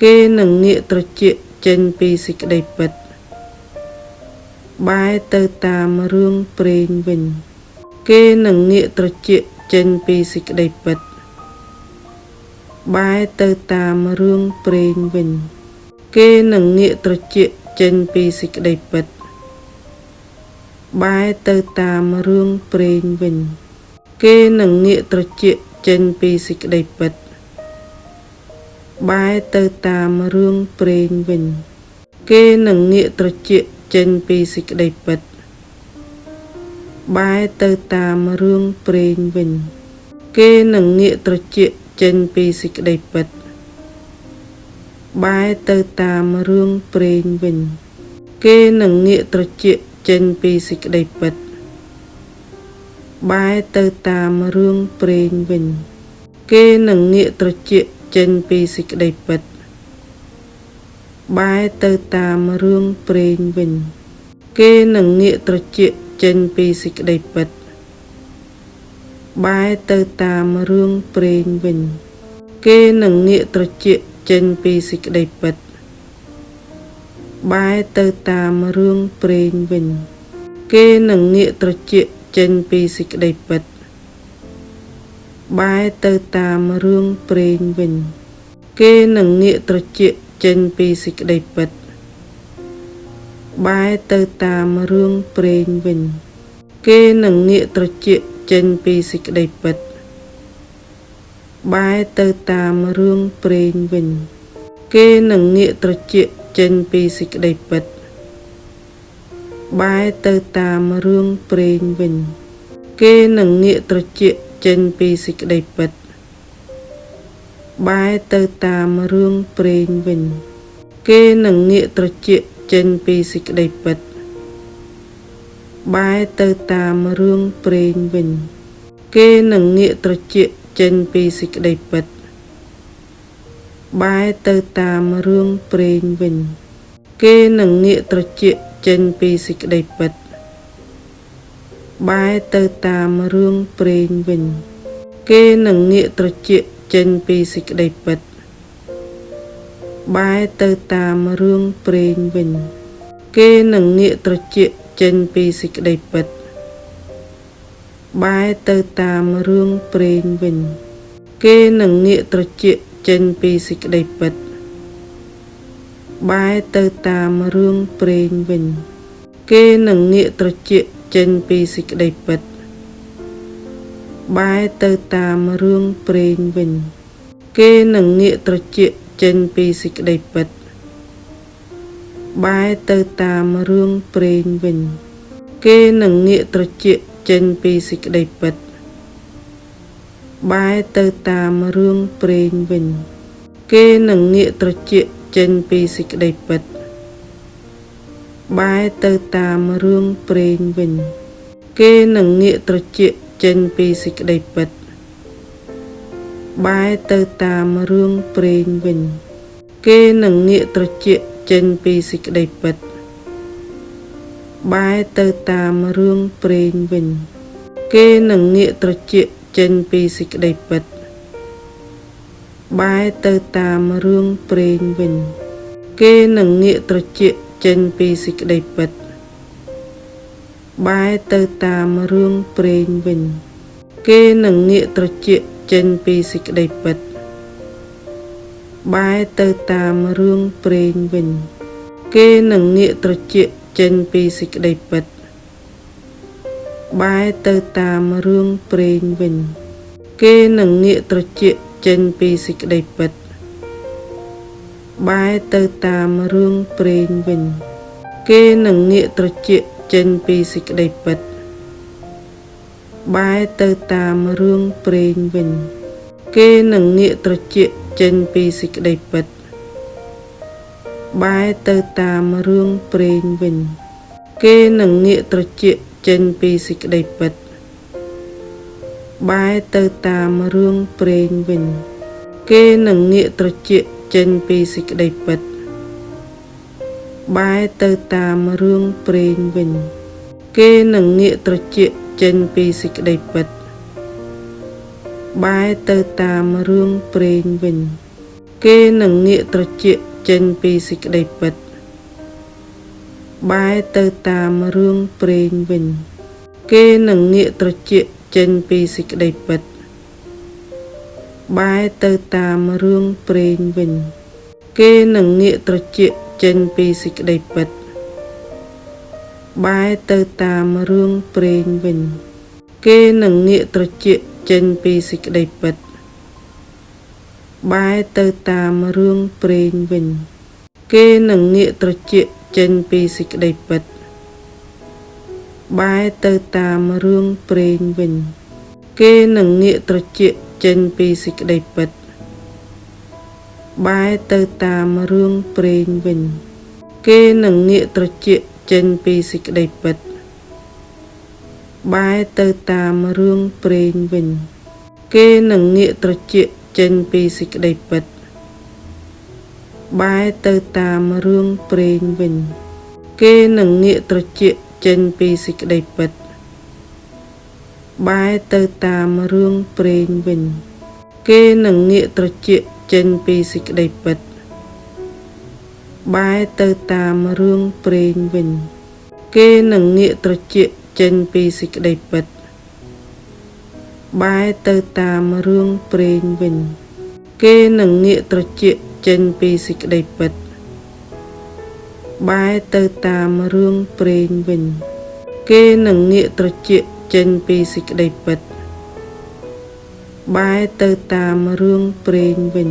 គេនឹងងាកត្រចៀកចេញពីសេចក្តីពិត បែរទៅតាមរឿងព្រេងវិញ គេនឹងងាកត្រចៀកចេញពីសេចក្តីពិត បែរទៅតាមរឿងព្រេងវិញ គេនឹងងាកត្រចៀកចេញពីសេចក្តីពិត បែរទៅតាមរឿងព្រេងវិញ គេនឹងងាកត្រចៀកចេញពីសេចក្តីពិត បែរទៅតាមរឿងព្រេងវិញ គេនឹងងាកត្រចៀកចេញពីសេចក្តីពិត បែរទៅតាមរឿងព្រេងវិញ គេនឹងងាកត្រចៀកចេញពីសេចក្តីពិត បែរទៅតាមរឿងព្រេងវិញ គេនឹងងាកត្រចៀកចេញពីសេចក្តីពិត បែរទៅតាមរឿងព្រេងវិញ គេនឹងងាកត្រចៀកចេញពីសេចក្តីពិត បែរទៅតាមរឿងព្រេងវិញ គេនឹងងាកត្រចៀកចេញពីសេចក្តីពិត បែរទៅតាមរឿងព្រេងវិញ គេនឹងងាកត្រចៀកចេញពីសេចក្តីពិត បែរទៅតាមរឿងព្រេងវិញ គេនឹងងាកត្រចៀកចេញពីសេចក្តីពិត បែរទៅតាមរឿងព្រេងវិញ គេនឹងងាកត្រចៀកចេញពីសេចក្តីពិត បែរទៅតាមរឿងព្រេងវិញ គេនឹងងាកត្រចៀកចេញពីសេចក្តីពិត បែរទៅតាមរឿងព្រេងវិញ គេនឹងងាកត្រចៀកចេញពីសេចក្តីពិត បែរទៅតាមរឿងព្រេងវិញ គេនឹងងាកត្រចៀកចេញពីសេចក្តីពិត បែរទៅតាមរឿងព្រេងវិញ គេនឹងងាកត្រចៀកចេញពីសេចក្តីពិត បែរទៅតាមរឿងព្រេងវិញ គេនឹងងាកត្រចៀកចេញពីសេចក្តីពិត បែរទៅតាមរឿងព្រេងវិញ គេនឹងងាកត្រចៀកចេញពីសេចក្តីពិត បែរទៅតាមរឿងព្រេងវិញ គេនឹងងាកត្រចៀកចេញពីសេចក្តីពិត បែរទៅតាមរឿងព្រេងវិញ គេនឹងងាកត្រចៀកចេញពីសេចក្តីពិត បែរទៅតាមរឿងព្រេងវិញ គេនឹងងាកត្រចៀកចេញពីសេចក្តីពិត បែរទៅតាមរឿងព្រេងវិញ គេនឹងងាកត្រចៀកចេញពីសេចក្តីពិត បែរទៅតាមរឿងព្រេងវិញ គេនឹងងាកត្រចៀកចេញពីសេចក្តីពិត បែរទៅតាមរឿងព្រេងវិញ គេនឹងងាកត្រចៀកចេញពីសេចក្តីពិត បែរទៅតាមរឿងព្រេងវិញ គេនឹងងាកត្រចៀកចេញពីសេចក្តីពិត បែរទៅតាមរឿងព្រេងវិញ គេនឹងងាកត្រចៀកចេញពីសេចក្តីពិត បែរទៅតាមរឿងព្រេងវិញ គេនឹងងាកត្រចៀកចេញពីសេចក្តីពិត បែរទៅតាមរឿងព្រេងវិញ គេនឹងងាកត្រចៀកចេញពីសេចក្តីពិត បែរទៅតាមរឿងព្រេងវិញ គេនឹងងាកត្រចៀកចេញពីសេចក្តីពិត បែរទៅតាមរឿងព្រេងវិញ គេនឹងងាកត្រចៀកចេញពីសេចក្តីពិត បែរទៅតាមរឿងព្រេងវិញ គេនឹងងាកត្រចៀកចេញពីសេចក្តីពិត បែរទៅតាមរឿងព្រេងវិញ គេនឹងងាកត្រចៀកចេញពីសេចក្តីពិត បែរទៅតាមរឿងព្រេងវិញ គេនឹងងាកត្រចៀកចេញពីសេចក្តីពិត បែរទៅតាមរឿងព្រេងវិញ គេនឹងងាកត្រចៀកចេញពីសេចក្តីពិត បែរទៅតាមរឿងព្រេងវិញ គេនឹងងាកត្រចៀកចេញពីសេចក្តីពិត បែរទៅតាមរឿងព្រេងវិញ គេនឹងងាកត្រចៀកចេញពីសេចក្តីពិត បែរទៅតាមរឿងព្រេងវិញ គេនឹងងាកត្រចៀកចេញពីសេចក្តីពិត បែរទៅតាមរឿងព្រេងវិញ គេនឹងងាកត្រចៀកចេញពីសេចក្តីពិត បែរទៅតាមរឿងព្រេងវិញ គេនឹងងាកត្រចៀកចេញពីសេចក្តីពិត បែរទៅតាមរឿងព្រេងវិញ គេនឹងងាកត្រចៀកចេញពីសេចក្តីពិត បែរទៅតាមរឿងព្រេងវិញ គេនឹងងាកត្រចៀកចេញពីសេចក្តីពិត បែរទៅតាមរឿងព្រេងវិញ គេនឹងងាកត្រចៀកចេញពីសេចក្តីពិត បែរទៅតាមរឿងព្រេងវិញ គេនឹងងាកត្រចៀកចេញពីសេចក្តីពិត បែរទៅតាមរឿងព្រេងវិញ គេនឹងងាកត្រចៀកចេញពីសេចក្តីពិត បែរទៅតាមរឿងព្រេងវិញ គេនឹងងាកត្រចៀកចេញពីសេចក្តីពិត បែរទៅតាមរឿងព្រេងវិញ គេនឹងងាកត្រចៀកចេញពីសេចក្តីពិត បែរទៅតាមរឿងព្រេងវិញ គេនឹងងាកត្រចៀកចេញពីសេចក្តីពិត បែរទៅតាមរឿងព្រេងវិញ គេនឹងងាកត្រចៀកចេញពីសេចក្តីពិត បែរទៅតាមរឿងព្រេងវិញ គេនឹងងាកត្រចៀកចេញពីសេចក្តីពិត បែរទៅតាមរឿងព្រេងវិញ គេនឹងងាកត្រចៀកចេញពីសេចក្តីពិត បែរទៅតាមរឿងព្រេងវិញ